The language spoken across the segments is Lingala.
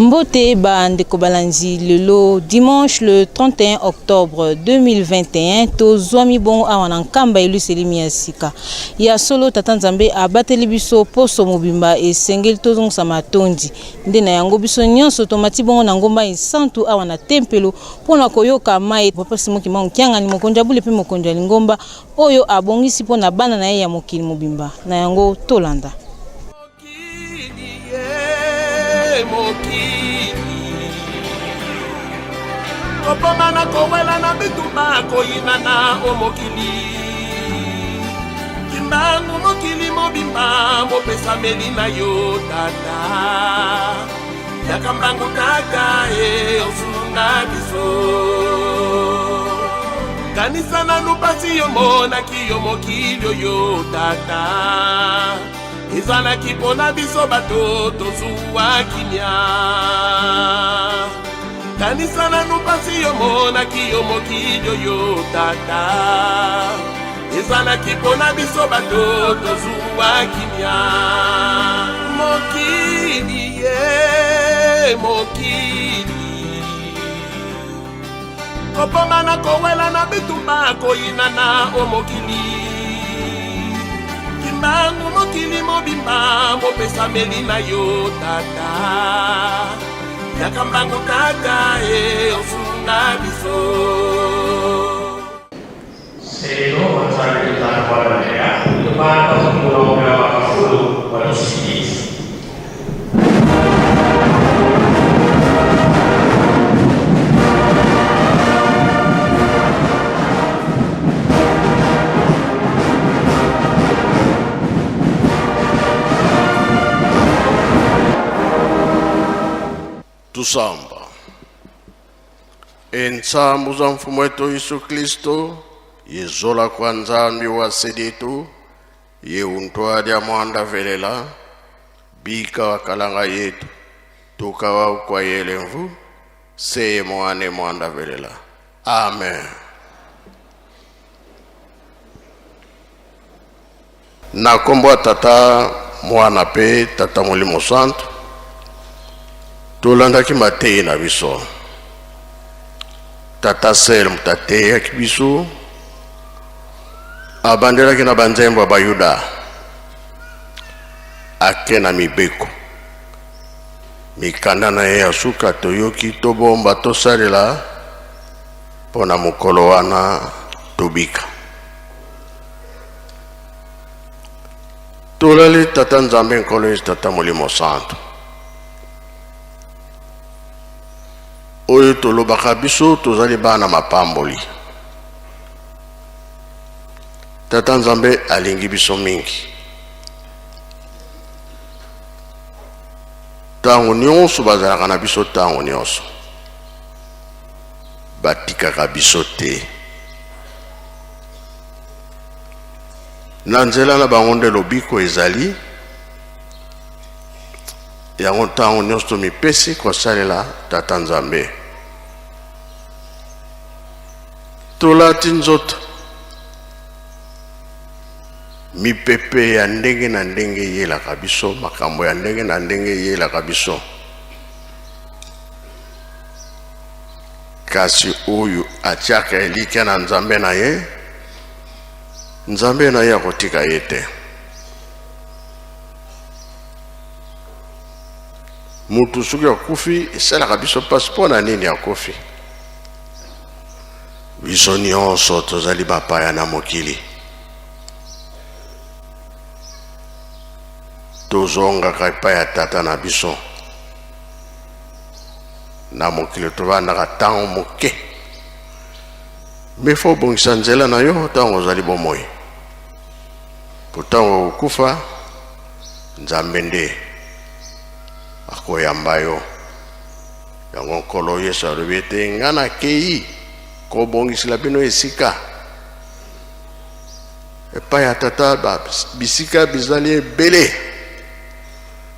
Mbote ba ndeko balandi lelo dimanche le 31 octobre 2021 tozwami bongo awa na Nkamba eluselimi ya sika ya solo. Tata Nzambe abateli biso poso mobimba, esengeli tozongisa matondi nde na yango biso nyonso tomati bongo na ngomba esantu awa na tempelo mpo na koyoka mai Papa Simon Kimbangu Kiangani, mokonzi ya bule mpe mokonzi ya lingomba oyo abongisi mpo na bana na ye ya mokili mobimba. Na yango tolanda. Kopomana kowela na bitumba koyinana o mokili kimbangu mokili mobimba mopesameli na yo tata yaka mbangu tata e osunga biso kanisa nanu pasi yomonaki yo mokili oyo tata ezalaki mpo na biso bato tozuwa kimia kanisa nanu mpasi yomonaki yo mokili oyo tata ezalaki mpo na biso bato tozuwa kimia mokili ye mokili kopomana kowelana bitumba koyinana o mokili kimbangu mokili mobimba mopesameli na yo tata yaka mbangu tata e osunga biso. Tusamba. Entsambu za Mfumu wetu Yesu Kristo yezola kwa Nzambi wa seditu ye untwalya mwanda velela bika wakalanga yetu tukawa kwa yelemvu seye mwane mwanda velela. Amen. Na kombo ya Tata, Mwana pe Tata Molimo Santu, tolandaki mateyi na biso. Tata Sel moto ateyaki biso, abandelaki na banzembo ya Bayuda, ake na mibeko. Mikanda na ye ya suka toyoki, tobomba, tosalela mpo na mokolo wana tobika. Tolali Tata Nzambe Nkolo Yesu Tata Molimo Santo. Oyo tolobaka biso tozali bana mapamboli. Tata Nzambe alingi biso mingi. Ntango nyonso bazalaka na biso, ntango nyonso batikaka biso te. Na nzela na bango nde lobiko ezali. Yango ntango nyonso tomipesi kosalela Tata Nzambe. Tolati nzoto mipepe ya ndenge na ndenge eyelaka biso, makambo ya ndenge na ndenge eyelaka biso. Kasi oyo atiaka elikya na Nzambe na ye, Nzambe na ye akotika ye te. Mutu soki akufi esalaka biso mpasi. Mpo na nini akufi? Biso nyonso tozali bapaya na mokili, tozongaka epai ya tata na biso. Na mokili tovandaka ntango moke, me fo obongisa nzela na yo ntango ozali bomoi, mpo ntango okokufa Nzambe nde akoyamba yo. Yango Nkolo Yesu alobi ete nga nakei kobongisela bino esika epai ya Tata, bisika bizali ebele.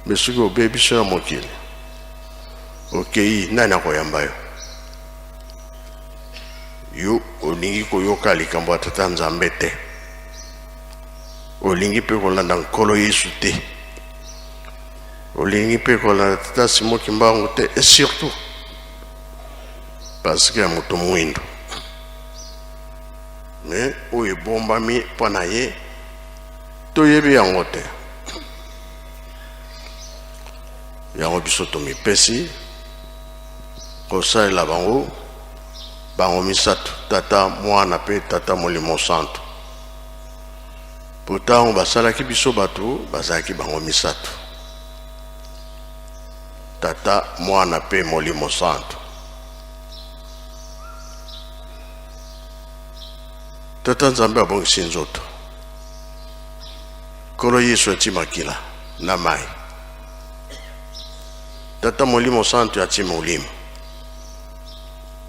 Me soki obebi biso na mokili okei, nani akoyamba yo? Yo olingi koyoka likambo ya Tata Nzambe te, olingi mpe kolanda Nkolo Yesu te. Olingi mpe kolanda tata Simon Kimbangu te, et surtout parce que ya moto mwindo. Mais oyo ebombami mpo na ye toyebi yango te. Yango biso tomipesi kosalela bango bango misato, Tata, Mwana mpe Tata Molimo Santo. Mpo ntango basalaki biso bato, bazalaki bango misato, Tata, Mwana mpe Molimo Santo. Tata Nzambe abongisi nzoto, Nkolo Yesu ati makila na mai, Tata Molimo Santo ati molimo.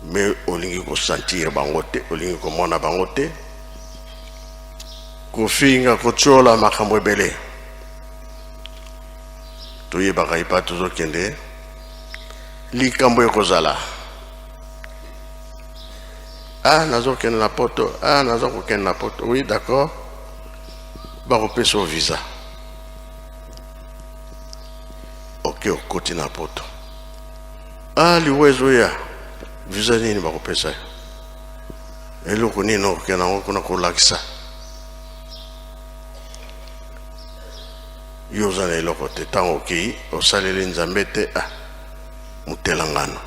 Me olingi kosentir bango te, olingi komona bango te, kofinga, kotiola, makambo ebele. Toyebaka epa tozokende, likambo ekozala. Ah, nazokende na poto, ah, naza kokende na poto. Oui, d'accord, bakopesa yo visa, oke, okoti na poto. Ah, liwa ezoya, visa nini bakopesa yo? Eloko nini okokende yango kuna kolakisa? Yo oza na eloko te. Ntango okei, osaleli Nzambe te. Ah, motelangano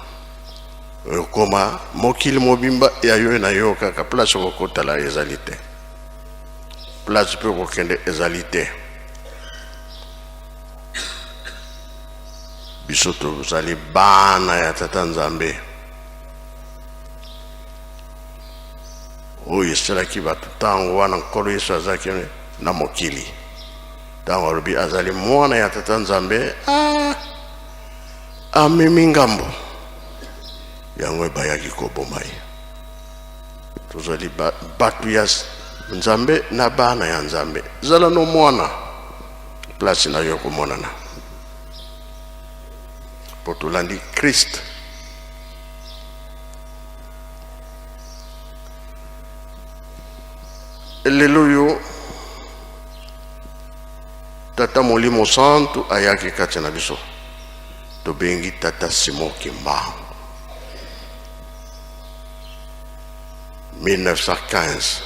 okoma mokili mobimba ya yo na yo kaka. Place okokotala ezali te, place mpe okokende ezali te. Biso tozali bana ya Tata Nzambe. Oyo esalaki bato ntango wana Nkolo Yesu azalaki na mokili, ntango alobi azali mwana ya Tata Nzambe, ah, amemi ngambo yango, ebayaki koboma ye. Tozali bato ya Nzambe na bana ya Nzambe. Zala no mwana, place na yo komonana, mpo tolandi Christ. Lelo oyo Tata Molimo Santu ayaki kati na biso, tobengi Tata Simon Kimbangu. 1915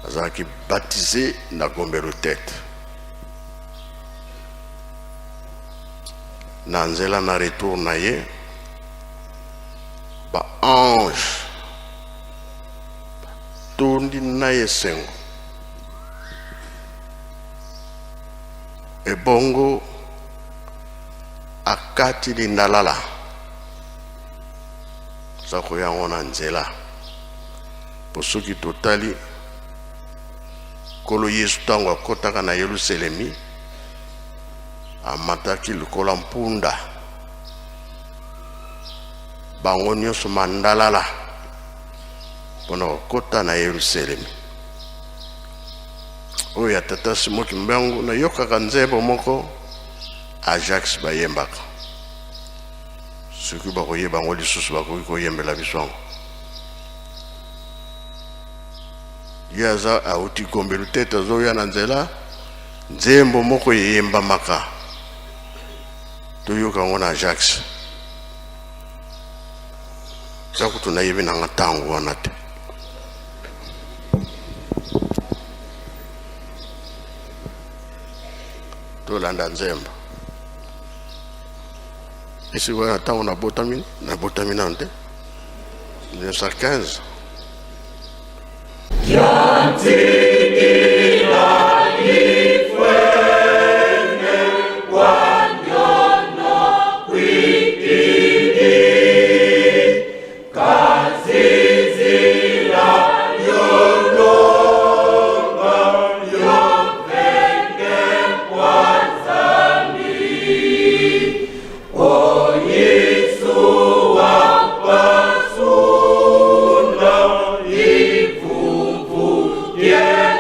azalaki baptisé na Gombe Lutete. Na nzela na retour na ye, baange batondi na esengo. Ebongo akati lindalala, aza koyango na nzela. Po soki totali Nkolo Yesu, ntango akɔtaka na Yelusalemi, amataki lokola mpunda, bango nyonso mandalala mpona kokɔta na Yelusalemi. Oyo ya Tata Simon Kimbangu, nayokaka nzembo moko Ajax bayembaka. Soki bakoyeba yango lisusu, bakoki koyembela biso yango. Ye aza auti Gombe Lutete, azoya na nzela, nzembo moko eyembamaka, toyoka yango na Ajax. Eza kutu nayebi nanga ntango wana te. Tolanda nzembo esi wana. Ntango nabotami, nabotami nano te, 1915. Yeah.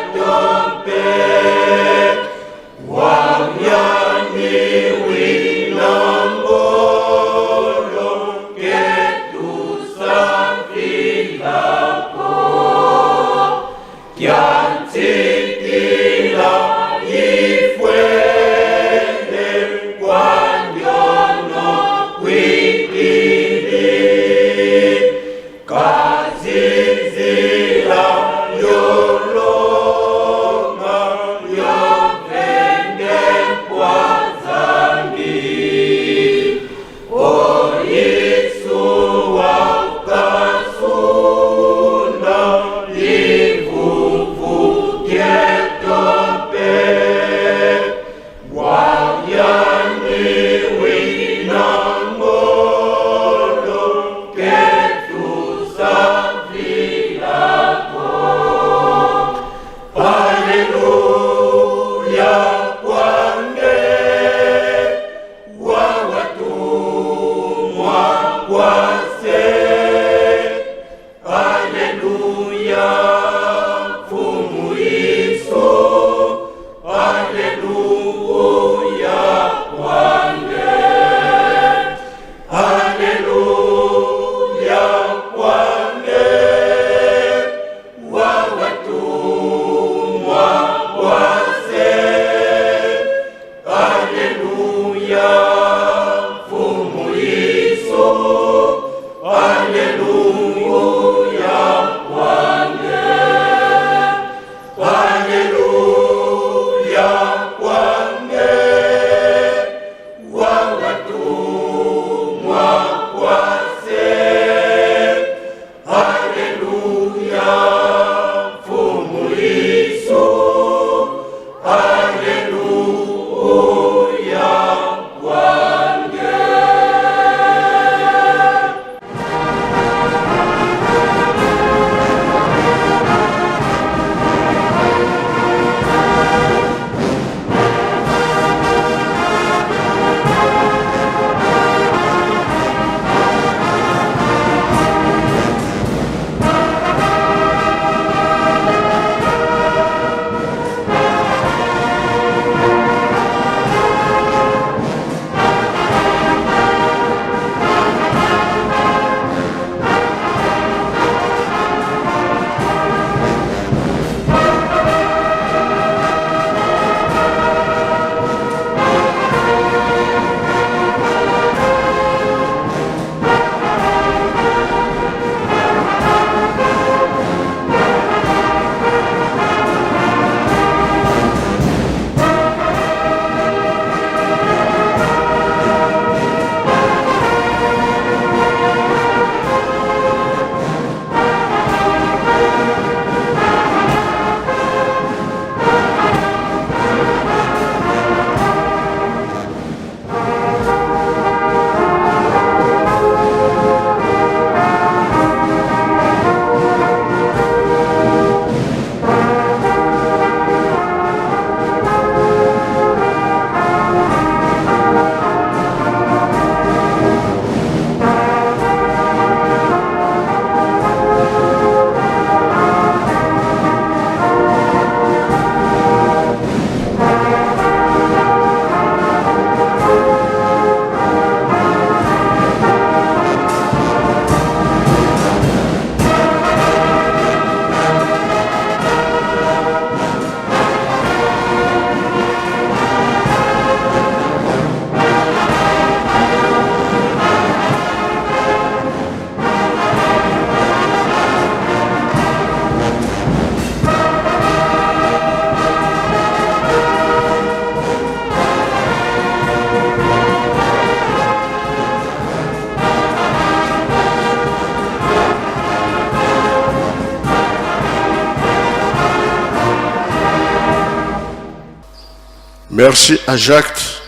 Merci à Jacques.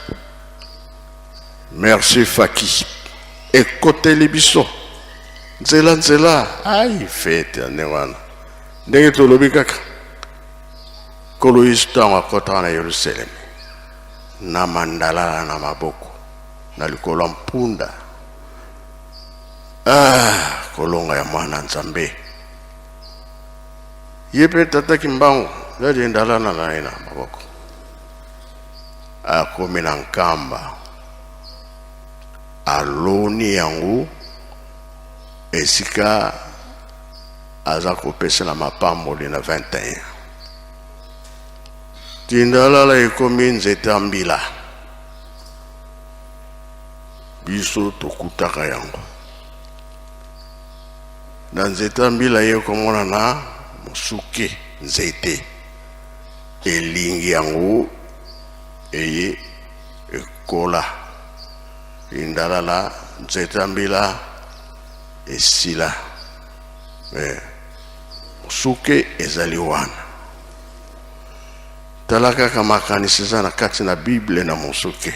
Merci Faki. Ekoteli biso. Nzela nzela. Ai fete ya ndenge wana. Ndenge tolobi kaka. Nkolo Yesu ntango akotaka na Yerusalemi na mandalala na maboko na likolo ya mpunda. Ah, kolonga ya mwana Nzambe. Ye mpe tata Kimbangu yali ndalala na ye na maboko. Akomi na Nkamba aloni yango esika aza kopesela mapamboli na 21 tindalala ekomi nzete ya mbila biso tokutaka yango na nzete ya mbila ye komonana mosuke nzete elingi yango eye ekola indalala nzete ya mbila esila me mosuke ezali wana tala kaka makanisi eza na kati na bible na mosuke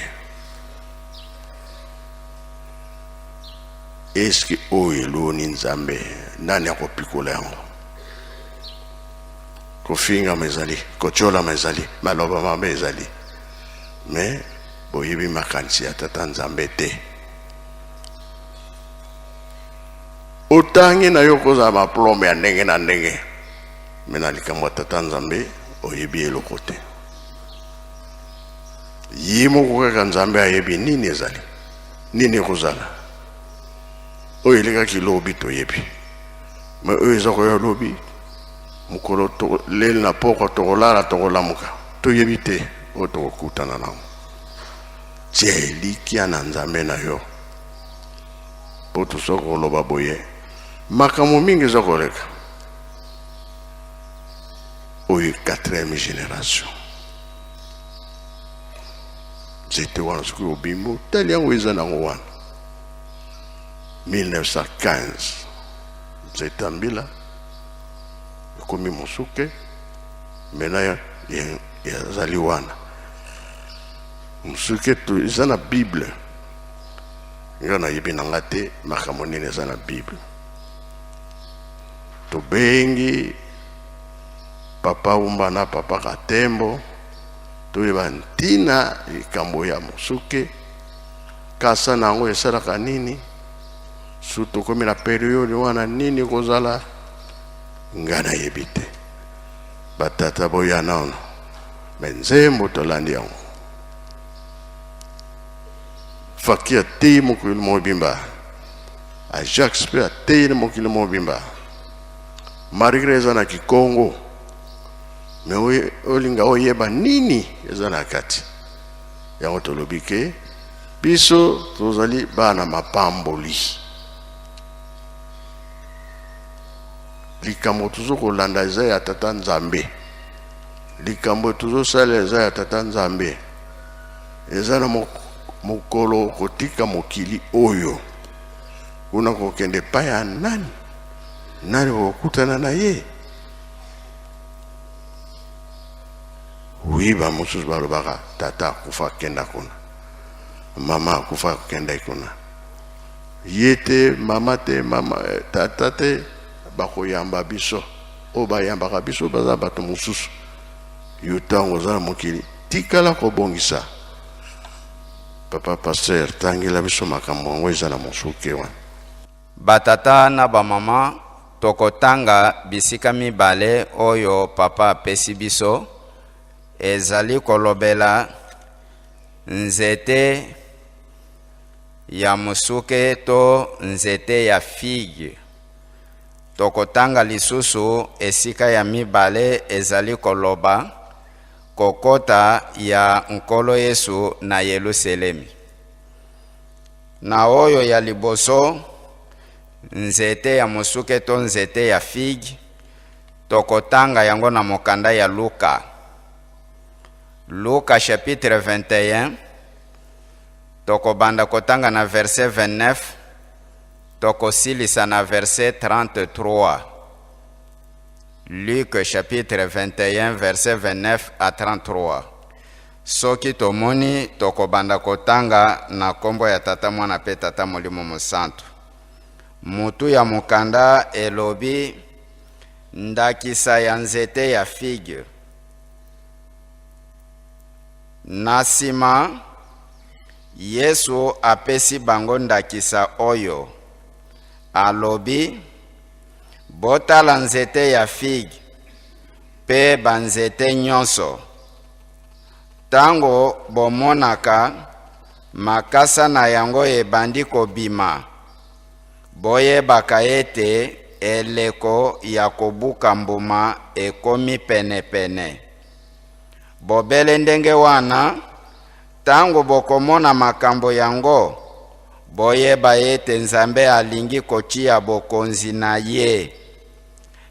eske oyo eloni nzambe nani akopikola yango Kofingama ezali, kotiolama ezali, maloba mabe ezali. Mais boyebi makanisi ya Tata Nzambe te. Otangi na yo kozala maplome ya ndenge na ndenge, me na likambo ya Tata Nzambe oyebi eloko te. Ye moko kaka Nzambe ayebi nini ezali, nini ekozala. Oyo elekaki lobi toyebi, me oyo eza koya lobi, mokolo leli na pokwa tokolala tokolamuka, toyebi te oyo tokokutana nango. Tia elikya na Nzambe na yo, mpo toza koloba boye, makambo mingi eza koleka. Oyo quatrième génération, nzete wana soki obimi otali yango eza nango wana 1915, nzete ya mbila ekomi mosuke, mena ezali wana mosuke. Eza na Bible, nga nayebi na nga te makambo nini eza na Bible. Tobengi Papa Umba na Papa Katembo, toyeba ntina likambo ya mosuke, kasa na yango esalaka nini, su tokomi na periode wana nini kozala, nga nayebi te. Batata boya nano, me nzembo tolandi yango. Faki ateyi mokili mobimba, Ajax mpe ateyi mokili mobimba, malgré eza na Kikongo, me olinga oyeba nini eza na kati yango. Tolobi ke biso tozali bana mapamboli. Likambo tozo kolanda eza ya Tata Nzambe, likambo tozosala eza ya Tata Nzambe. Eza na mokolo kotika mokili oyo, kuna kokende epai ya nani, nani kokutana na ye? Wi, bamosusu balobaka tata akufa akenda kuna, mama akufa akenda kuna. Ye te, mama te, mama tata te, bakoyamba biso. Oyo bayambaka biso baza bato mosusu. Yo ntango oza na mokili, tikala kobongisa. Papa pasteur, tangela biso makambo yango eza na mosuke wana. Batata na bamama, tokotanga bisika mibale oyo papa apesi biso. Ezali kolobela nzete ya mosuke to nzete ya figue. Tokotanga lisusu esika ya mibale, ezali koloba kokota ya Nkolo Yesu na Yelusalemi. Na oyo ya liboso, nzete ya mosuke to nzete ya figue, tokotanga yango na mokanda ya Luka, Luka chapitre 21. Tokobanda kotanga na verset 29, tokosilisa na verset 33. Luc chapitre 21, verset 29 à 33. Soki tomoni, tokobanda kotanga na nkombo ya Tata, Mwana mpe Tata Molimo Mosantu. Mutu ya mokanda elobi: ndakisa ya nzete ya figue. Na nsima Yesu apesi bango ndakisa oyo, alobi: botala nzete ya figue mpe banzete nyonso. Ntango bomonaka makasa na yango ebandi kobima, boyebaka ete eleko ya kobuka mbuma ekomi penepene. Bobele ndenge wana, ntango bokomona makambo yango, boyeba ete Nzambe alingi kotia bokonzi na ye.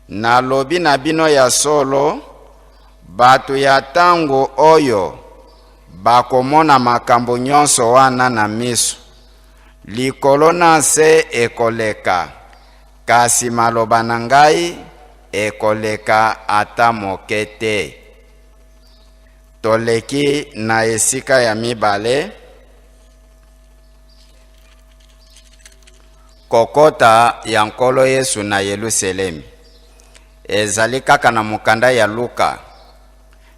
Nalobi na bino ya solo, bato ya ntango oyo bakomona makambo nyonso wana na miso. Likolo na nse ekoleka, kasi maloba na ngai ekoleka ata moke te. Toleki na esika ya mibale, kokota ya Nkolo Yesu na Yelusalemi. Ezali kaka na mokanda ya Luka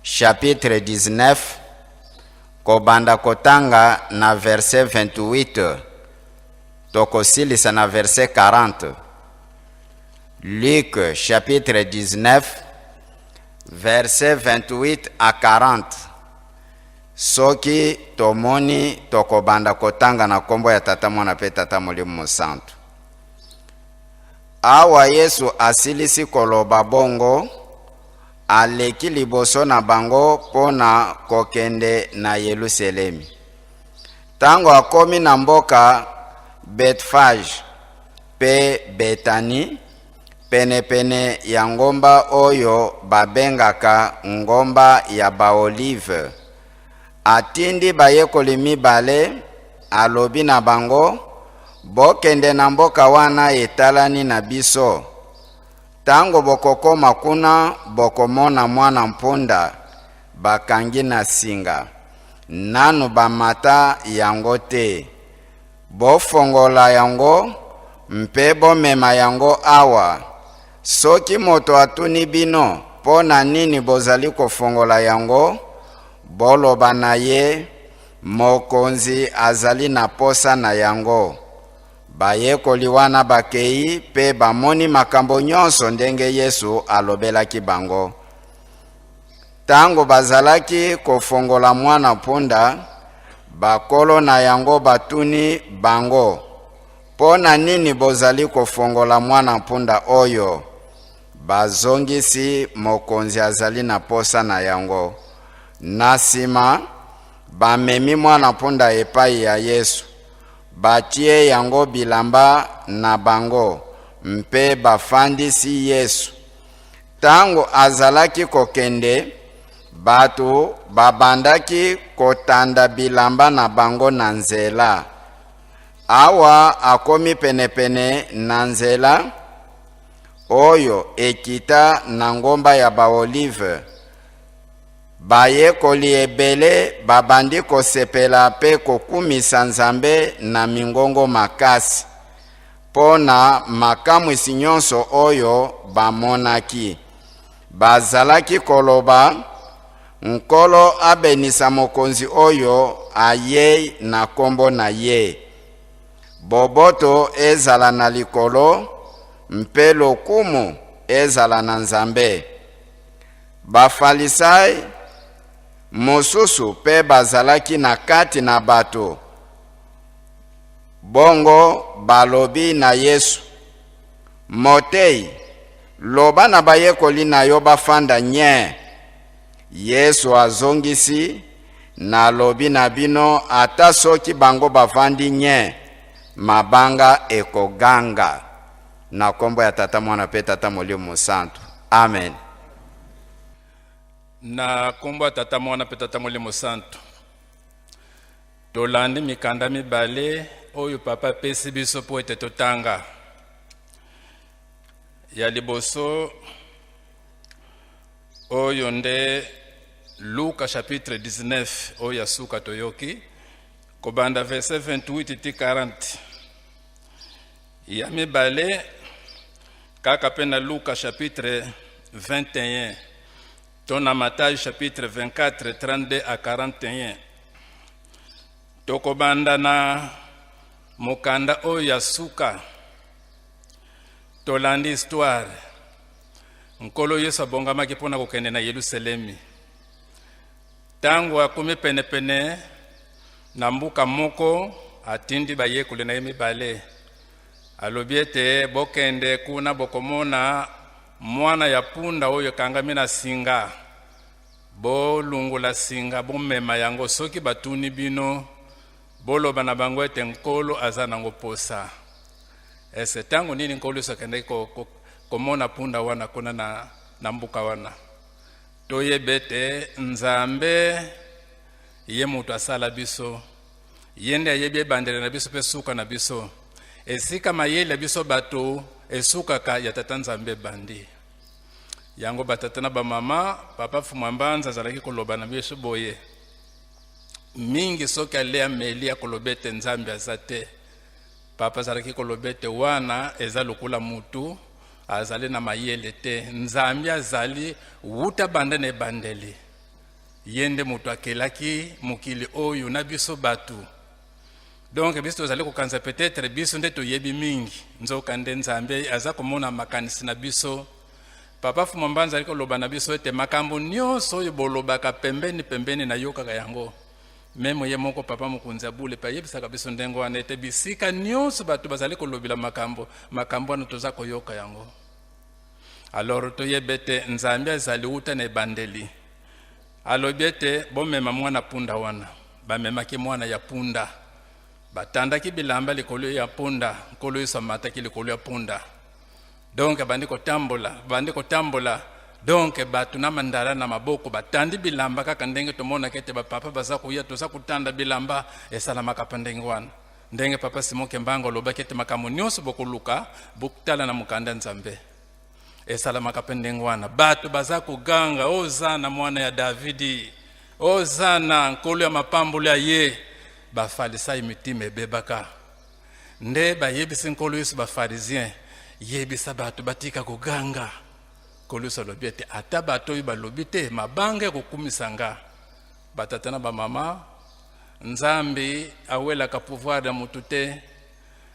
chapitre 19, kobanda kotanga na verset 28, tokosilisa na verset 40. Luc chapitre 19 verset 28 à 40. Soki tomoni tokobanda kotanga na nkombo ya Tata, Mwana mpe Tata Molimo Mosantu. Awa Yesu asilisi koloba bongo, aleki liboso na bango mpo na kokende na Yelusalemi. Ntango akomi na mboka Betfage mpe Betani, penepene ya ngomba oyo babengaka Ngomba ya Baolive, atindi bayekoli mibale, alobi na bango, Bokende na mboka wana etalani na biso. Ntango bokokoma kuna, bokomona mwana mpunda bakangi na singa, nanu bamata yango te. Bofongola yango mpe bomema yango awa. Soki moto atuni bino mpo na nini bozali kofongola yango, boloba na ye, Mokonzi azali na posa na yango. Bayekoli wana bakei mpe bamoni makambo nyonso ndenge Yesu alobelaki bango. Tango bazalaki kofongola mwana mpunda, bakolo na yango batuni bango, Mpo na nini bozali kofongola mwana mpunda oyo? Bazongisi, Mokonzi azali na posa na yango. Na sima, bamemi mwana mpunda epai ya Yesu, batie yango bilamba na bango mpe bafandisi Yesu. Tango azalaki kokende, bato babandaki kotanda bilamba na bango na nzela. Awa akomi penepene na nzela oyo ekita na ngomba ya Baolive, bayekoli ebele babandi kosepela mpe kokumisa Nzambe na mingongo makasi mpo na makamwisi nyonso oyo bamonaki. Bazalaki koloba, Nkolo abenisa mokonzi oyo ayei na kombo na ye. Boboto ezala na likolo mpe lokumu ezala na Nzambe. Bafalisai mosusu mpe bazalaki na kati na bato. Bongo balobi na Yesu, Moteyi, loba na bayekoli na yo bafanda nyee. Yesu azongisi, Nalobi na bino, ata soki bango bafandi nyee, mabanga ekoganga. Na kombo ya Tata, Mwana mpe Tata Molimo Mosantu. Amen. Na kombo ya Tata, Mwana mpe Tata Molimo Santu. Tolandi mikanda mibale oyo papa apesi biso mpo ete totanga. Ya liboso oyo nde Luka chapitre 19 oyo ya suka toyoki kobanda verset 28 ti 40. Ya mibale kaka mpe na Luka chapitre 21 to na Matai chapitre 24 32 à 41. Tokobanda na mokanda oyo ya suka. Tolandi histoire. Nkolo Yesu abongamaki mpo na kokende na Yelusalemi. Ntango akomi penepene na mboka moko, atindi bayekoli na ye mibale. Alobi ete, Bokende kuna, bokomona mwana ya punda oyo ekangami na singa. Bolungola singa, bomema yango. Soki batuni bino, boloba na bango ete Nkolo aza nango posa. Ese ntango nini Nkolo Yesu akendaki komona punda wana kuna na, na mboka wana? Toyeba ete Nzambe ye moto asala biso, ye nde ayebi ebandeli na biso mpe suka na biso. Esika mayele ya biso bato esukaka, ya Tata Nzambe ebandi. Yango batata na bamama, Papa Fumwa Mbanza azalaki koloba na biso boye mingi, soki ale ameli akoloba ete Nzambe aza te. Papa azalaki koloba ete wana eza lokola mutu azali na mayele te. Nzambe azali wuta banda na ebandeli, ye nde moto akelaki mokili oyo na biso bato. Donc biso tozali kokanisa peut-être biso nde toyebi mingi, nzoka nde Nzambe aza komona makanisi na biso. Papa Fumu Mbanza azali koloba na biso ete makambo nyonso oyo bolobaka pembeni pembeni nayokaka yango. Meme ye moko papa mokonzi ya bule mpe ayebisaka biso ndenge wana ete bisika nyonso bato bazali kolobela makambo, makambo wana toza koyoka yango. Alors toyeba ete Nzambe azali wuta na ebandeli. Alobi ete bomema mwana punda wana. Bamemaki mwana ya punda, batandaki bilamba likolo ya punda. Nkolo Yesu amataki likolo ya punda, donc abandi kotambola, bandi kotambola. Donc bato na mandala na maboko batandi bilamba, kaka ndenge tomonaka ete bapapa baza koya, toza kotanda bilamba, esalamaka mpe ndenge wana. Ndenge papa Simon Kimbangu alobaki ete makambo nyonso bokoluka, botala na mokanda Nzambe, esalamaka mpe ndenge wana. Bato baza koganga: "Ozana mwana ya Davidi, ozana, nkolo ya mapambolo ya ye." Bafalisai mitima ebebaka nde bayebisi Nkolo Yesu, bapharisien: "Yebisa bato batika koganga." Nkolo Yesu alobi ete ata bato oyo balobi te, mabanga ekokumisa nga. Batata na bamama, Nzambe awelaka pouvoir ya motu te.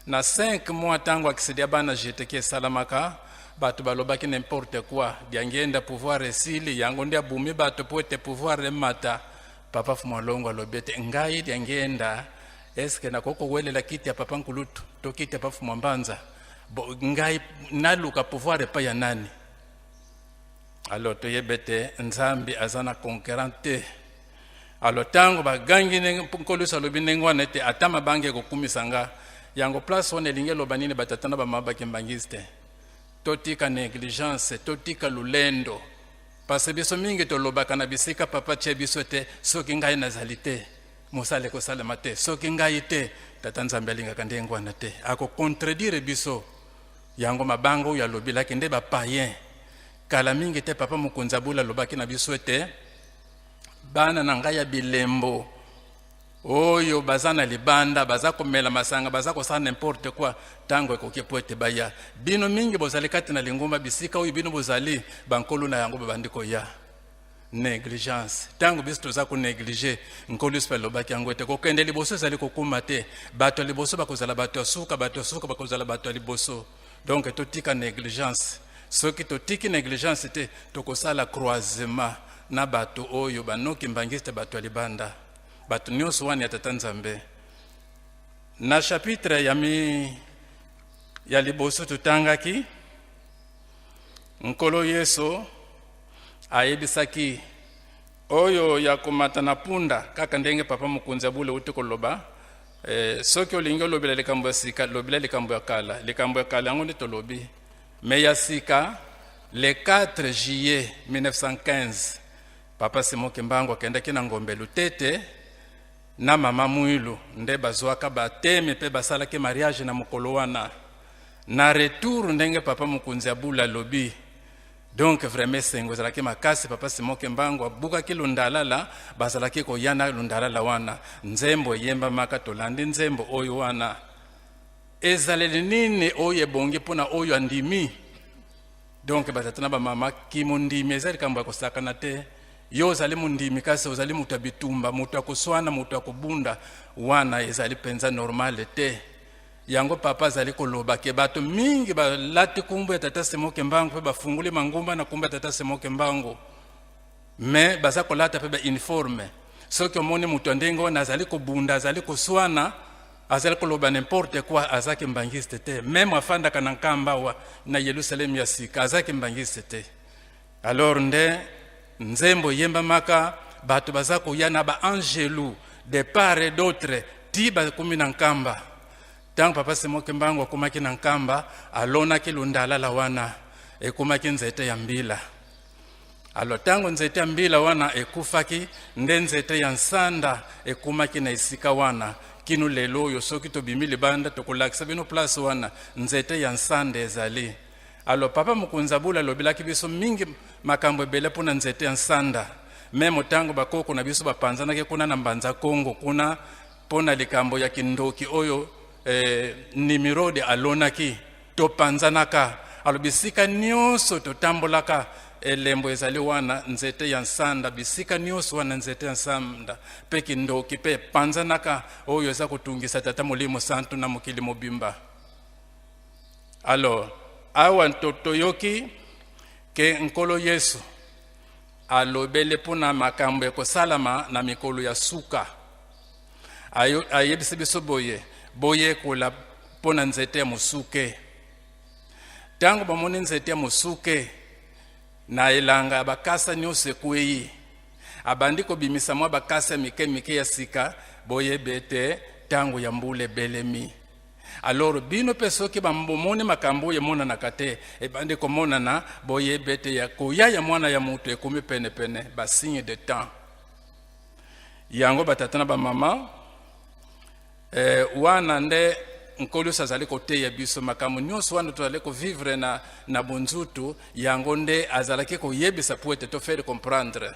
Na 5 mois, ntango accident ya bana jeteki esalamaka, bato balobaki n'importe quoi: Diangienda pouvoir esili, yango nde abumi bato po ete pouvoir emata. Papa Fumalongo alobi ete ngai Diangienda, eske nakoki kowelela kiti ya papa Nkulutu to kiti ya papa Fumambanza? Bo ngai naluka pouvoir epai ya nani? Alors toyeba ete Nzambe aza na concurrent te. Alors ntango bagangi ndenge, Nkolo Yesu alobi ndenge wana ete ata mabanga ekokumisa nga. Yango place wana elingi eloba nini, batata na bamama bakimbangisi te? Totika négligence, totika lulendo, parce biso mingi tolobaka na bisika papa tie biso te: "Soki ngai nazali te, mosala ekosalema te, soki ngai te." Tata Nzambe alingaka ndenge wana te, akocontredire biso. Yango mabanga oyo alobelaki nde bapayen. Kala mingi te, papa mokonzi abula alobaki na biso ete bana na ngai ya bilembo oyo baza na libanda, baza komela masanga, baza kosala n'importe quoi, ntango ekoki po ete baya. Bino mingi bozali kati na lingomba, bisika oyo bino bozali, bankolo na yango babandi koya. Négligence, ntango biso toza konéglige, Nkolo Yesu alobaki yango ete kokende liboso ezali kokóma te. Bato ya liboso bakozala bato ya suka, bato ya suka bakozala bato ya liboso. Donc totika négligence. Soki totiki négligence te, tokosala croisement na bato oyo banoki mbangisi, bato ya libanda, bato nyonso wana ya tata Nzambe. Na chapitre ya mi ya liboso totangaki, Nkolo Yesu ayebisaki oyo ya komata na punda, kaka ndenge papa mokonzi ya bule uti koloba. Soki olingi olobela likambo ya sika, lobela likambo ya kala. Likambo ya kala yango nde tolobi, mais ya sika, le 4 juillet 1915, papa Simon Kimbangu akendaki na Ngombe Lutete na mama Mwilu, nde bazwaka batemi mpe basalaki mariage na mokolo wana. Na retour, ndenge papa mokonzi ya bula alobi, donc vraiment esengo ezalaki makasi. Papa Simon Kimbangu abukaki lundalala, bazalaki koya na lundalala wana, nzembo eyembamaka. Tolandi nzembo oyo wana: ezaleli nini oyo ebongi mpona oyo andimi? Donc batata na bamama, kimondimi eza likambo ya kosakana te. Yo ozali mondimi, kasi ozali moto ya bitumba, moto ya koswana, moto ya kobunda, wana ezali mpenza normale te. Yango papa azali koloba ke bato mingi balati nkombo ya tata Simon Kimbangu mpe bafunguli mangumba na nkombo ya tata Simon Kimbangu, mais baza kolata mpe bauniforme. Soki omoni moto ya ndenge wana azali kobunda, azali koswana, azali koloba n'importe quoi, aza kimbangiste te. Même afandaka na Nkamba awa na Yerusalemu ya sika, aza kimbangiste te. Alors nde nzembo eyembamaka, bato baza koya na baangelu de part et d'autre, ti bakomi na Nkamba. Ntango papa Simon Kimbangu akomaki na Nkamba, alonaki lundalala wana, ekomaki nzete ya mbila. Alors ntango nzete ya mbila wana ekufaki, nde nzete ya nsanda ekomaki na esika wana kino lelo oyo. Soki tobimi libanda, tokolakisa bino place wana nzete ya nsanda ezali. Alors papa mokonzi abula alobelaki biso mingi makambo ebele mpona nzete ya nsanda. Même ntango bakoko na biso bapanzanaki kuna na Mbanza Kongo kuna mpona likambo ya kindoki oyo Nimirode alonaki, topanzanaka. Alo bisika nyonso totambolaka. Elembo ezali wana, nzete ya nsanda, bisika nyonso wana nzete ya nsanda mpe kindoki mpe epanzanaka, oyo eza kotungisa Tata Molimo Santu na mokili mobimba. Alors awa toyoki ke Nkolo Yesu alobeli mpona makambo ekosalama na mikolo ya suka. Ayebisi biso boye: boyekola mpona nzete ya mosuke. Ntango bamoni nzete ya mosuke na elanga ya bakasa nyonso ekwei, abandi kobimisa mwa bakasa ya mike mike ya sika, boyebi ete ntango ya mbula ebelemi. Alors bino mpe, soki bomoni makambo oyo emonanaka te ebandi komonana, boyebi ete ya koya ya Mwana ya Moto ekomi penepene. Basigne de temps yango, batata na bamama, wana nde Nkolo Yesu azali koteya biso makambo nyonso wana tozali kovivre na bonzutu. Yango nde azalaki koyebisa po ete tofaire comprendre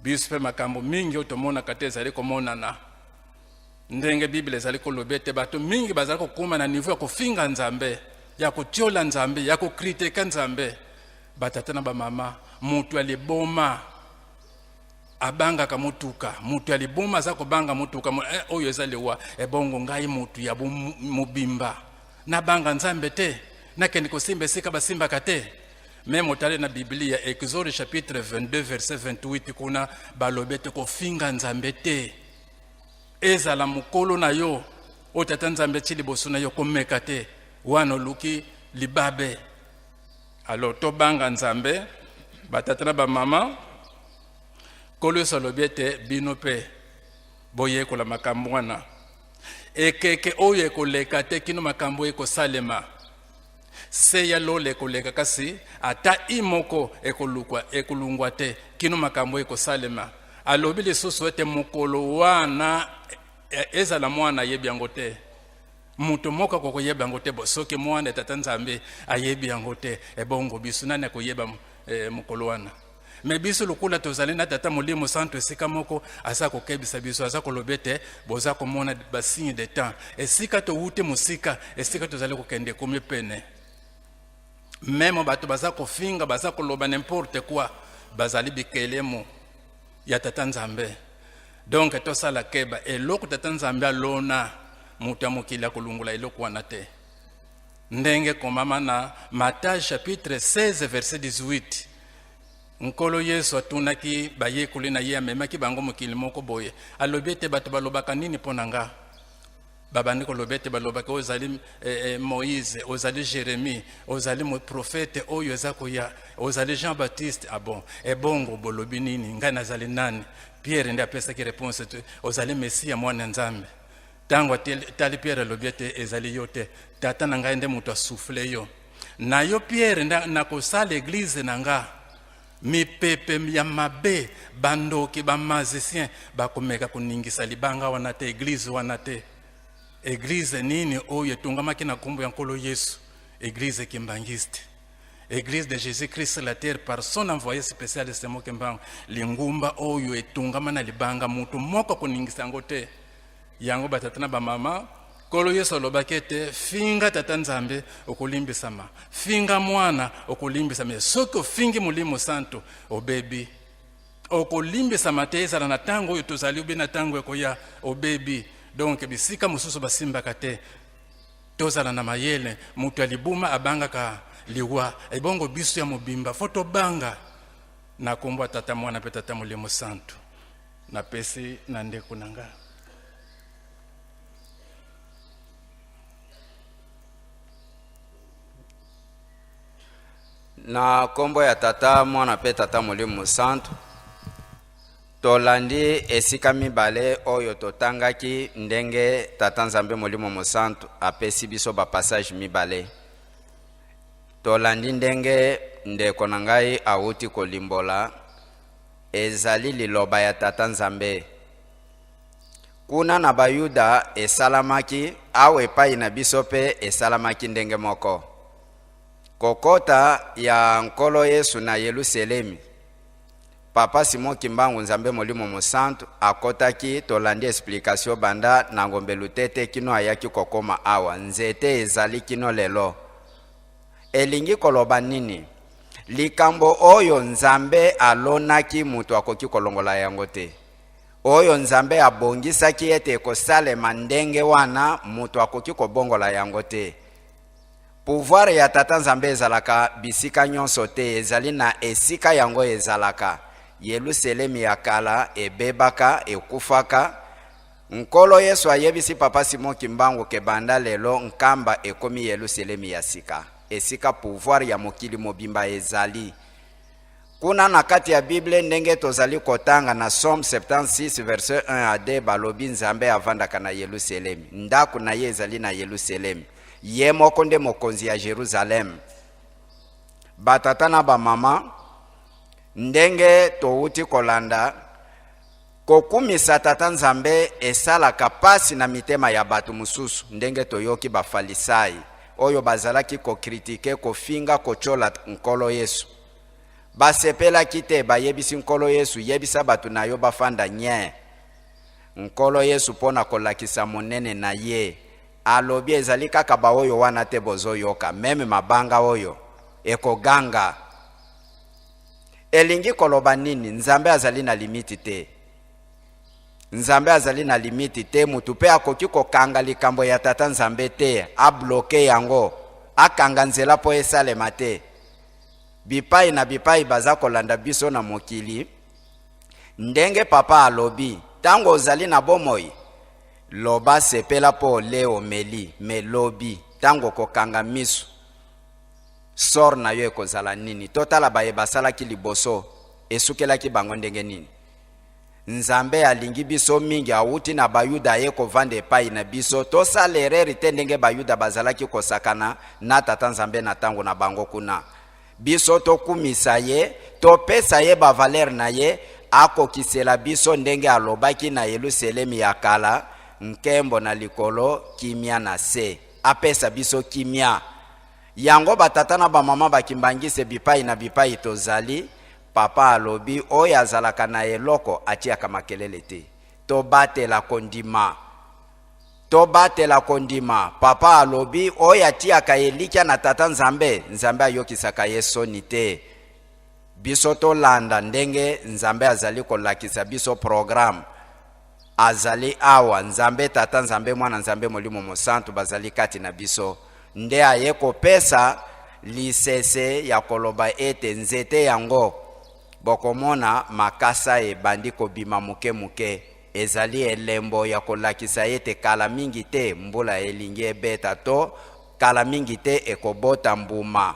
biso mpe makambo mingi oyo tomonaka te ezali komonana. Ndenge Bible ezali koloba ete bato mingi bazali kokóma na niveau ya kofinga Nzambe, ya kotiola Nzambe, ya kocritiquer Nzambe. Batata na bamama, moto ya liboma abangaka motuka, moto ya liboma aza kobanga motuka oyo eza liwa. Ebongo ngai motu ya mobimba nabanga Nzambe te, nakende kosimba esika basimbaka te? Me motali na Biblia, Exode chapitre 22 verset 28, kuna balobi ete kofinga Nzambe te. Ezala mokolo na yo oyo Tata Nzambe atie liboso na yo, komeka te, wana oluki libabe. Alors tobanga Nzambe, batata na bamama. Nkolo Yesu alobi ete bino mpe boyekola makambo wana. Ekeke oyo ekoleka te kino makambo oyo ekosalema. Se ya lola ekoleka, kasi ata i moko ekolukwa ekolungwa te kino makambo oyo ekosalema. Alobi lisusu ete mokolo wana, ezala mwana ayebi yango te, moto moko akokoyeba yango te. Bo soki mwana Tata Nzambe ayebi yango te, ebongo biso nani akoyeba mokolo wana? Me biso lokola tozali na Tata Molimo Santo esika moko, aza kokebisa biso, aza koloba ete boza komona basigne de temps. Esika towuti mosika, esika tozali kokende ekomi pene. Même bato baza kofinga, baza koloba n'importe quoi, bazali bikelemo ya Tata Nzambe. Donc tosala keba. Eloko Tata Nzambe alona, moto ya mokili akolungola eloko wana te. Ndenge komama na Matthieu chapitre 16 verset 18, Nkolo Yesu atunaki bayekoli na ye, amemaki bango mokili moko boye, alobi ete bato balobaka nini mpo na nga? Babandi koloba ete balobaki ozali Moïse, ozali Jérémie, ozali prophète oyo eza koya, ozali Jean Baptiste. Ah bon, ebongo bolobi nini, ngai nazali nani? Pierre nde apesaki réponse te: ozali Mesiya, mwana Nzambe. Ntango atali Pierre, alobi ete ezali yo te, Tata na ngai nde moto asouffler yo. Na yo Pierre nde nakosala église na nga. Mipepe ya mabe, bandoki, bamagicien bakomeka koningisa libanga wana te, église wana te. Église nini oyo etungamaki na nkombo ya Nkolo Yesu? Église kimbangiste, Église de Jésus-Christ sur la terre par son envoyé spécial Simon Kimbangu. Lingumba oyo etungama na libanga, moto moko akoningisa yango te. Yango, batata na bamama, Nkolo Yesu alobaki ete finga Tata Nzambe, okolimbisama; finga mwana, okolimbisama. Soki ofingi Molimo Santo, obebi, okolimbisama te. Ezala na ntango oyo tozali obe na ntango ekoya, obebi. Donc bisika mosusu basimbaka te. Tozala na mayele. Moto ya libuma abangaka liwa, ebongo biso ya mobimba fo tobanga. Na nkombo ya Tata, Mwana mpe Tata Molimo Santu, napesi na ndeko na nga. Na nkombo ya Tata, Mwana mpe Tata Molimo Mosantu, tolandi esika mibale oyo totangaki ndenge Tata Nzambe Molimo Mosantu apesi biso bapassage mibale. Tolandi ndenge ndeko na ngai awuti kolimbola, ezali liloba ya Tata Nzambe. Kuna na Bayuda esalamaki, awa epai na biso mpe esalamaki ndenge moko. Kokota ya Nkolo Yesu na Yelusalemi, Papa Simon Kimbangu Nzambe Molimo Mosantu akotaki, tolandi explication banda na ngombe Lutete kino ayaki kokoma awa. Nzete ezali kino lelo. Elingi koloba nini? Likambo oyo Nzambe alonaki, moto akoki kolongola yango te. Oyo Nzambe abongisaki ete ekosalema ndenge wana, moto akoki kobongola yango te. Pouvoir ya Tata Nzambe ezalaka bisika nyonso te, ezali na esika yango ezalaka. Yeluselemi ya kala ebebaka, ekufaka. Nkolo Yesu ayebisi Papa Simon Kimbangu ke banda lelo Nkamba ekomi Yeluselemi ya sika, esika pouvoir ya mokili mobimba ezali. Kuna na kati ya Bible, ndenge tozali kotanga na Psaume 76 verset 1 à 2, balobi Nzambe avandaka na Yeluselemi, ndako na ye ezali na Yeluselemi, ye moko nde mokonzi ya Jerusalem. Batata na bamama, ndenge towuti kolanda, kokumisa Tata Nzambe esalaka pasi na mitema ya bato mosusu, ndenge toyoki Bafalisai oyo bazalaki kokritike, kofinga, kotyola Nkolo Yesu. Basepelaki te, bayebisi Nkolo Yesu, yebisa bato na yo bafanda nyee. Nkolo Yesu mpo na kolakisa monene na ye, alobi ezali kaka baoyo wana te bozoyoka, meme mabanga oyo ekoganga. Elingi koloba nini? Nzambe azali na limiti te. Nzambe azali na limiti te. Mutu pe akoki kokanga likambo ya Tata Nzambe te, abloke yango, akanga nzela po esalema te. Bipai na bipai baza kolanda biso na mokili, ndenge papa alobi, tango ozali na bomoi, loba sepela po ole omeli, mais lobi tango okokanga misu, sort na yo ekozala nini? Totala baye basalaki liboso, esukelaki bango ndenge nini? Nzambe alingi biso mingi, awuti na Bayuda aye kovanda epai na biso. Tosala erreur te ndenge Bayuda bazalaki kosakana na Tata Nzambe na tango na bango kuna. Biso tokumisa ye, topesa ye ba valeur na ye, akokisela biso ndenge alobaki na Yeluselemi ya kala, nkembo na likolo, kimia na se. Apesa biso kimia. Yango ba tata na ba mama ba kimbanguiste bipai na bipai tozali, papa alobi oyo azalaka na eloko atiaka makelele te. Tobatela kondima. Tobatela kondima. Papa alobi oyo atiaka elikya na Tata Nzambe, Nzambe ayokisaka ye soni te. Biso tolanda ndenge Nzambe azali kolakisa biso programme. Azali awa, Nzambe Tata, Nzambe Mwana, Nzambe Molimo Mosantu bazali kati na biso. Nde aye kopesa lisese ya koloba ete nzete yango, bokomona makasa ebandi kobima moke moke, ezali elembo ya kolakisa ete kala mingi te mbula elingi ebeta to kala mingi te ekobota mbuma.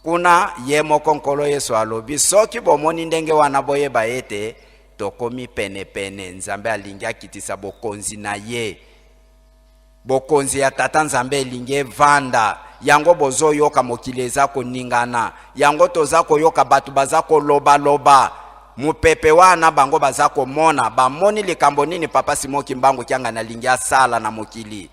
Kuna ye moko Nkolo Yesu alobi, soki bomoni ndenge wana boyeba ete Tokomi penepene. Nzambe alingi akitisa bokonzi na ye. Bokonzi ya Tata Nzambe elingi evanda. Yango bozoyoka mokili eza koningana. Yango toza koyoka bato baza kolobaloba. Mopepe wana bango baza komona. Bamoni likambo nini Papa Simon Kimbangu Kiangani alingi asala na mokili.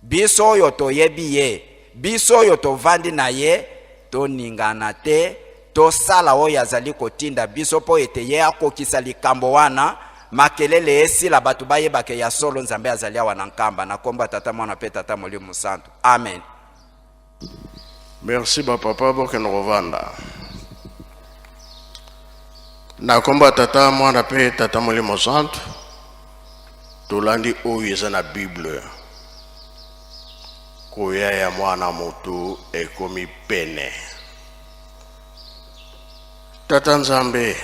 Biso oyo toyebi ye, biso oyo tovandi na ye, toningana te, tosala oyo azali kotinda biso mpo ete ye akokisa likambo wana, makelele esila, bato bayeba ke ya solo Nzambe azali awa na Nkamba. Na kombo ya Tata, Mwana mpe Tata Molimo Mosantu. Amen. Merci ba papa, bokende kovanda. Na kombo ya Tata, Mwana mpe Tata Molimo Santu, tolandi oyo eza na Bible. Koya ya mwana moto ekomi pene. Tata Nzambe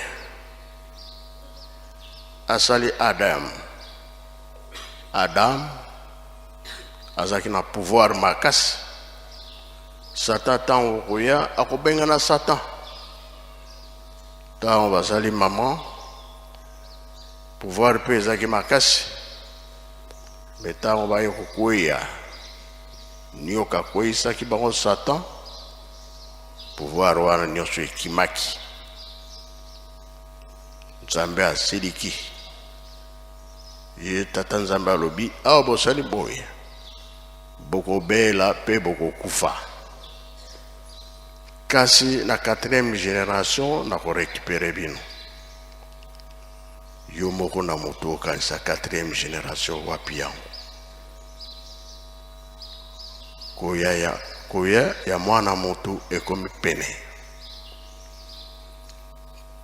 asali Adam. Adam azalaki na pouvoir makasi. Satan ntango koya akobengana Satan. Ntango bazali mama, pouvoir mpe ezalaki makasi. Me ntango baye kokweya, nioka akweyisaki bango Satan, pouvoir wana nyonso ekimaki. Nzambe asiliki. Ye Tata Nzambe alobi, awa bosali boye, bokobela mpe bokokufa. Kasi na quatrième génération nakorécupérer bino. Yo moko na moto okanisa quatrième génération wapi yango? Koya ya, koya ya mwana moto ekomi pene.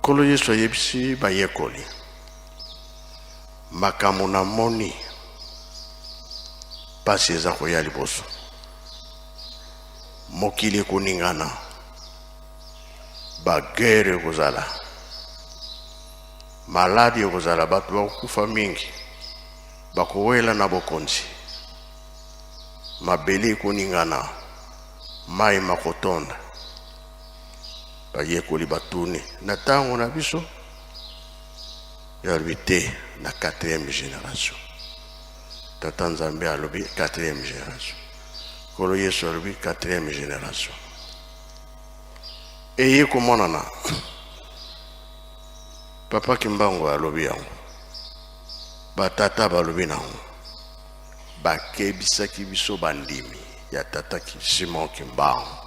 Nkolo Yesu ayebisi bayekoli, makambo namoni, mpasi eza koya liboso, mokili ekoningana, baguerre ekozala, maladi ekozala, bato bakokufa mingi, bakowela na bokonzi, mabele ekoningana, mai makotonda. Bayekoli batuni, na ntango na biso? Ye alobi te, na quatrième génération. Tata Nzambe alobi quatrième génération. Nkolo Yesu alobi quatrième génération. Eye komonana. Papa Kimbangu alobi yango, batata balobi nango, bakebisaki biso bandimi ya tata Simon Kimbangu.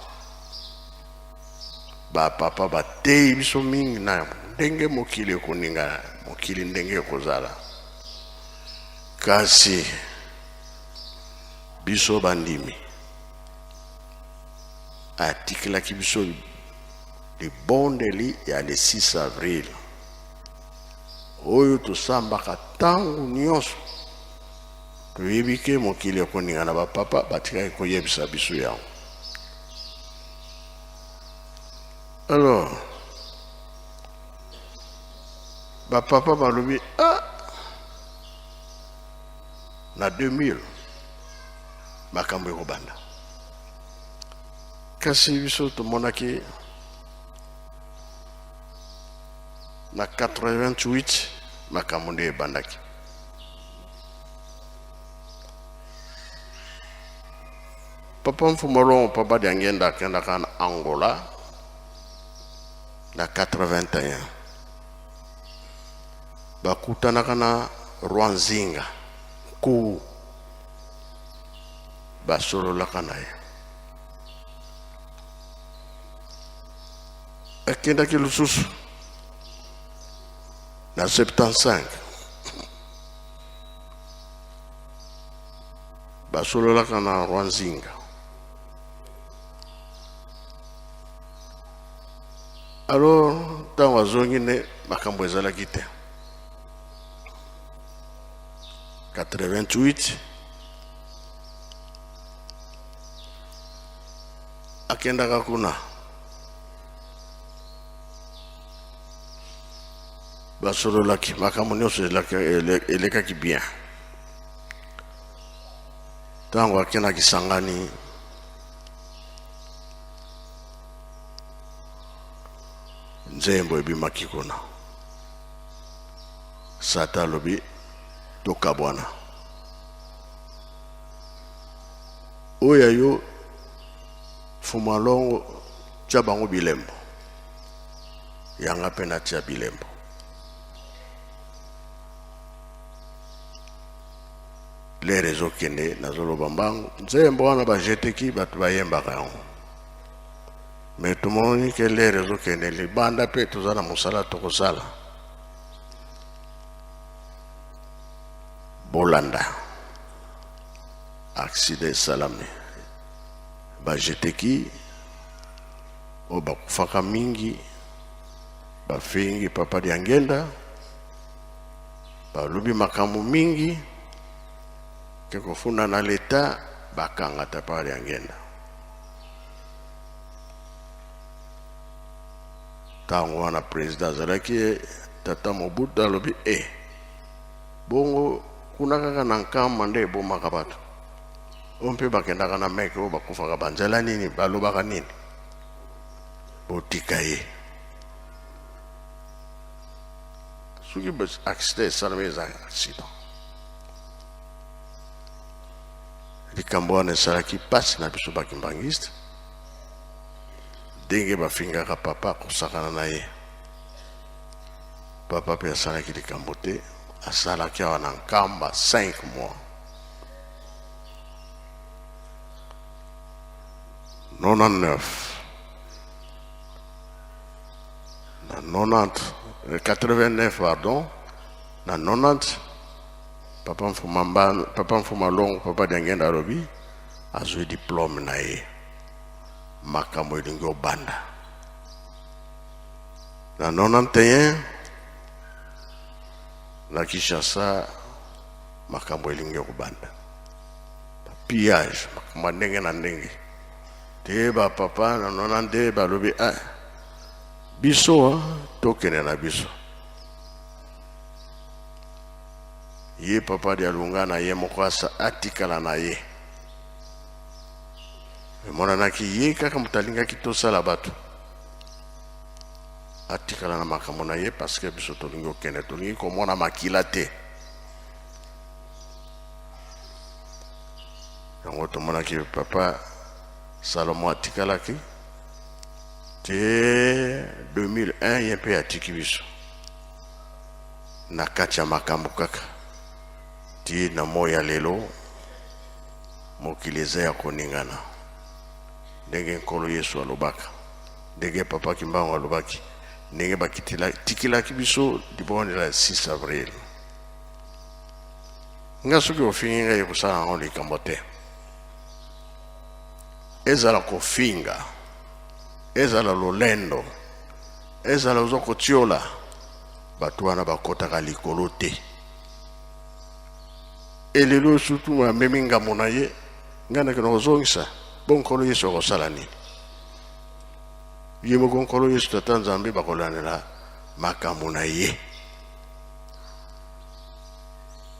Bapapa bateyi biso mingi na ndenge mokili ekoningana, mokili ndenge ekozala. Kasi biso bandimi atikelaki biso libondeli ya le 6 avril oyo tosambaka ntango nyonso. Toyebi ke mokili ekoningana, bapapa batikaki koyebisa biso yango. Alors bapapa balobi, ah, na 2000 makambo ekobanda. Kasi biso tomonaki na 88 makambo nde ebandaki. Papa Mfumu Longo, Papa Diangenda akendaka na Angola na 81, bakutanaka na Roi Nzinga Nkuwu, basololaka na ye. Akendaki lisusu na 75, basololaka na Roi Nzinga. Alors ntango azongi nde makambo ezalaki te. 88 akendaka kuna, basololaki, makambo nyonso elekaki bien. Ntango akendaki Kisangani, nzembo ebimaki kuna, Satan alobi tokabwana, oyo yo Mfumu Alongo tia bango bilembo, yanga mpe natia bilembo. Lere ezokende, nazoloba mbangu. Nzembo wana bajeteki, bato bayembaka yango, me tomoni ke lere ezokende libanda mpe toza na mosala tokosala. Bolanda accident esalami, bajeteki oyo bakufaka mingi, bafingi Papa Diangenda, balobi makambo mingi ke kofunda na leta, bakanga ta Papa Diangenda. Ntango wana président azalaki tata Mobutu, alobi e bongo kuna kaka na Nkamba nde ebomaka bato oyo mpe bakendaka na meke oyo bakufaka banzela nini, balobaka nini, botika ye. Soki accident esalami, eza accident. Likambo wana esalaki mpasi na biso bakimbangiste, ndenge bafingaka papa kosakana na ye. Papa mpe asalaki likambo te, asalaki awa na Nkamba 5 mois. 99 na 90, 89 pardon, na 90 papa Mfuma Mba, Papa Mfuma Longo, Papa Diangenda alobi azwi diplôme na ye, makambo elingi obanda. Na 91 na Kinshasa makambo elingi kobanda pillage makambo ya ndenge na ndenge te bapapa na 92 balobi ah, biso tokende na biso ye papa Dialungana ye moko asa atikala na ye emonanaki ye kaka moto alingaki tosala bato atikala na makambo na ye parce que biso tolingi kokende tolingi komona makila te yango tomonaki papa Salomo atikalaki te 2001 ye mpe atiki biso na kati ya makambo kaka ti na moi ya lelo mokili eza ya koningana ndenge Nkolo Yesu alobaka, ndenge Papa Kimbangu alobaki, ndenge batikilaki biso libondela ya 6 avril. Nga soki ofingi ngai ekosala yango likambo te, ezala kofinga, ezala lolendo, ezala oza kotiola, bato wana bakotaka likolo te. Elelo surtout amemi ngambo na ye, ngai nakenda kozongisa bo Nkolo Yesu akosala nini? Ye moko Nkolo Yesu Tata Nzambe bakolandela makambo na ye.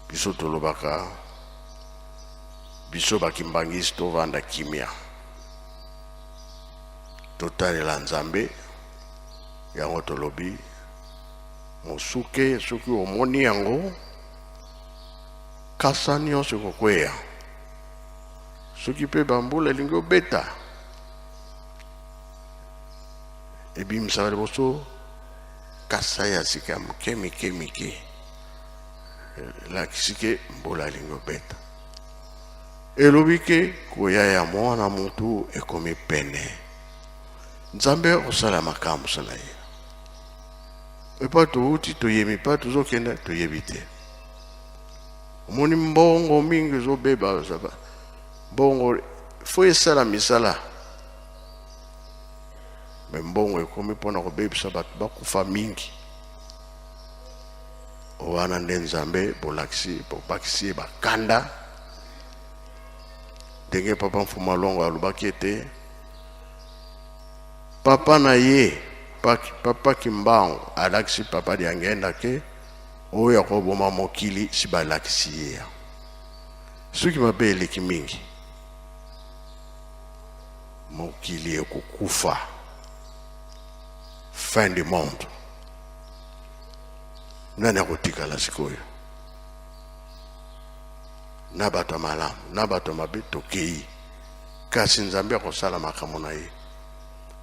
Biso tolobaka biso bakimbangisi tovanda kimia, totalela Nzambe. Yango tolobi mosuke, soki omoni yango kasa nyonso ekokweya. Soki mpe bambula elingi obeta, ebimisaka liboso kasa ya sika moke mike mike, elakisi ke mbula elingi obeta. Elobi ke koya ya mwana motu ekomi pene. Nzambe akosala makambo na ye. Epa touti toyemi, pa tozokenda toyebi te. Omoni mbongo mingi ezobeba, mbongo fo esala misala, me mbongo ekomi mpona kobebisa bato bakufa mingi. Wana nde Nzambe bolakisi bobakisi ye bakanda, ndenge papa Mfuma Longo alobaki ete papa na ye papa Kimbangu alakisi papa Diangenda ke oyo akoboma mokili si balakisi ye yango. Soki mabe eleki mingi, mokili ekokufa, fin du monde. Nani akotikala sikoyo? Na bato ya malamu na bato ya mabe tokei, kasi Nzambe akosala makambo na ye.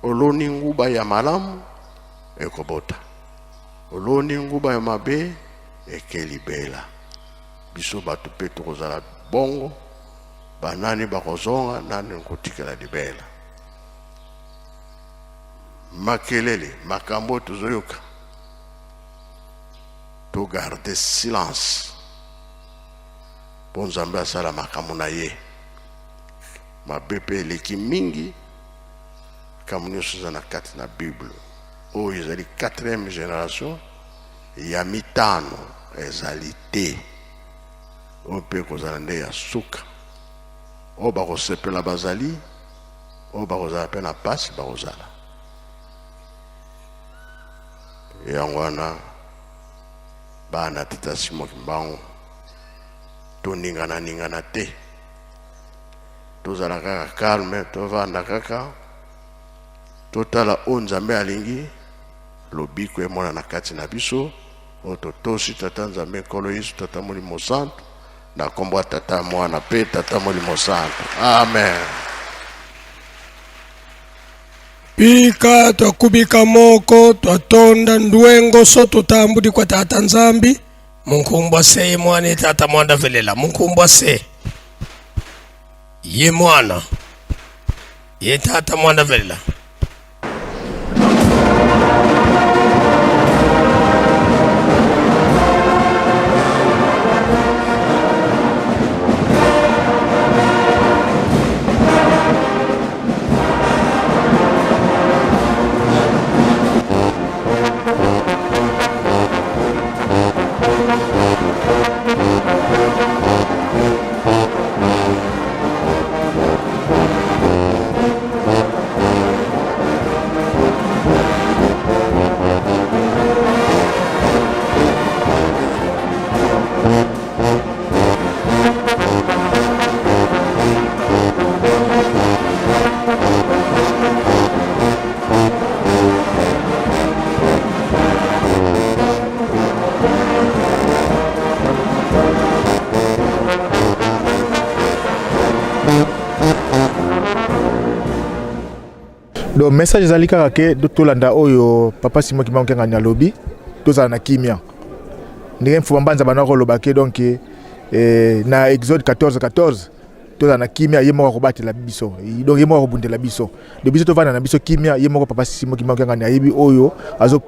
Oloni nguba ya malamu ekobota, oloni nguba ya mabe eke libela. Biso bato mpe tokozala bongo, banani bakozonga, nani kotikala libela. Makelele, makambo oyo tozoyoka, togarde silence mpo Nzambe asala makambo na ye. Mabe mpe eleki mingi, makambo nyonso eza na kati na Bible. Oyo ezali 4e génération ya mitano ezali te, oyo mpe ekozala nde ya suka. Oyo bakosepela bazali, oyo bakozala mpe na pasi bakozala. Yango wana bana tata Simon Kimbangu, toningana-ningana te, tozala kaka calme, tovanda kaka, totala oyo Nzambe alingi, lobiko emona na kati na biso, oyo totosi Tata Nzambe Nkolo Yesu Tata Molimo Santu, na kombo ya Tata Mwana pe Tata Molimo Santu. Amen. Bika twakubika moko twatonda ndwengo so tutambudi kwa tata Nzambi munkumbwa se ye mwana ye tata mwanda velela munkumbwa se ye mwana ye tata mwanda velela. Donc message ezali kaka ke tolanda oyo papa Simon Kimbangu Kiangani alobi, tozala na kimia. Ndenge Mfuma Mbanza banda koloba ke donc eh, na Exode 14 14 tozala na kimia, ye moko akobatela biso, donc ye moko akobundela biso. Donc biso tovanda na biso kimia, ye moko papa Simon Kimbangu Kiangani ayebi oyo azo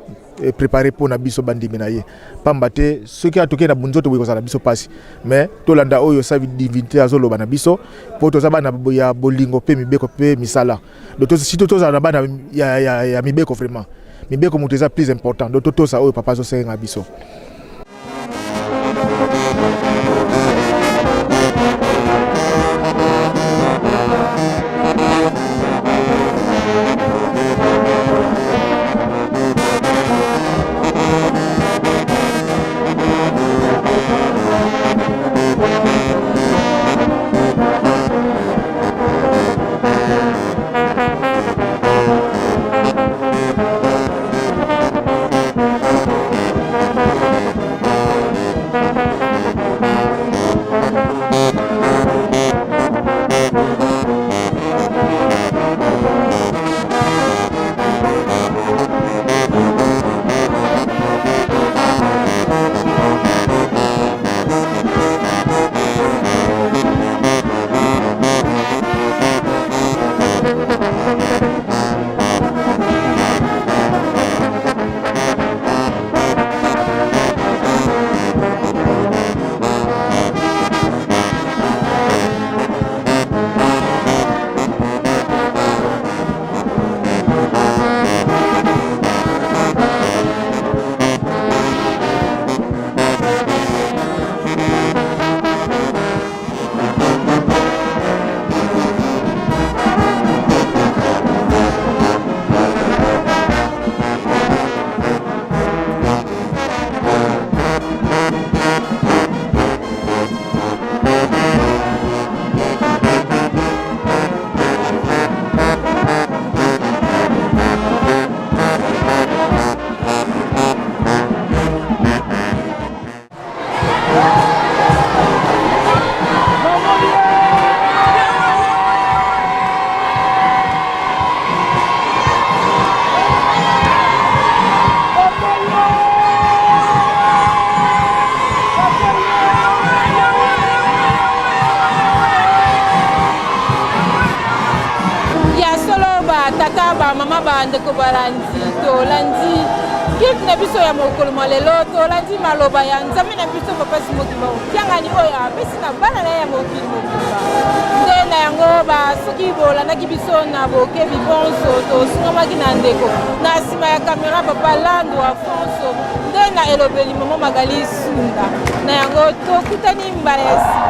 eh, prepare mpo na biso bandimi na ye. Pamba te soki atoke na bunzoto boye kozala biso pasi, mais tolanda oyo sa divinité azoloba na biso mpo toza bana ya bolingo mpe mibeko mpe misala. Donc surtout tozala na bana ya, ya, ya mibeko, vraiment mibeko moto eza plus important. Donc totosa oyo papa azosenga biso. Ya solo, batata, bamama, bandeko balandi, tolandi culte na biso ya mokolo mwa lelo. Tolandi maloba ya Nzambe na biso papa Simon Kimbangu Kiangani oyo apesi na bana na ye ya mokili mobimba. Nde na yango, soki bolandaki biso na bokebi bonso, tosungamaki na ndeko na nsima ya kamera papa Landu Afonso, nde na elobeli mama Magali Sunda. Na yango tokutani mbala ya nsima.